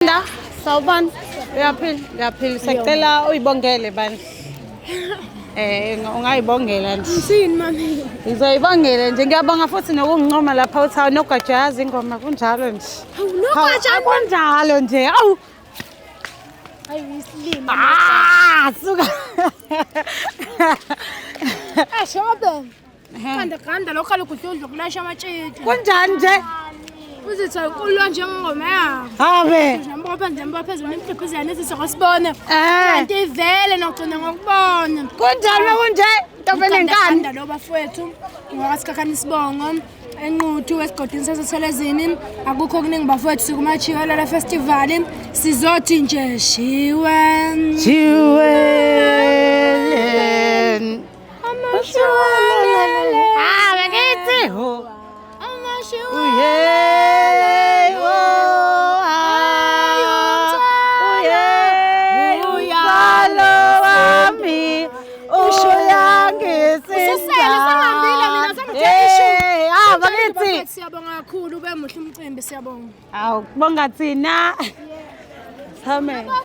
Nda, sawubona. Uyaphila? Uyaphila. Siyacela uyibongele bandla. Ungayibongela nje. Ngithini mami? Ngizoyibongela nje. Ngiyabonga futhi nokungincoma lapha uthi awu nogwaja yazi ingoma kunjalo nje. Hawu nogwaja. Hawu, Kunjalo nje. Awu. Hayi isilima. Ah, suka. Ashobe. Kanda kanda lokho lokudludla kulasha amatshitshi. Kunjani nje? Uzithi ukulwa njengengoma yakho. Habe. Njengoba njengoba phezulu nemkhiphizane ezizokho sibone. Eh. Kanti vele nogcina ngokubona. Kunjani kunje? Ntombi enenkani. Kanda lo bafowethu ngowakasikhakhane isibongo enquthu esigodini saseThelezini akukho okuningi bafowethu sikumajikelele festival sizothi nje shiwe Jiwelen. amashiwelele Ah, bengithi ho. amashiwelele Uye, oh, ah, uye, umthwalo wami uyangisinda. Ususele, sengihambile mina, sengithe ishu. Eh, ah, bakithi. Siyabonga kakhulu ube muhle umcimbi siyabonga. Awu, kubonga thina. Same.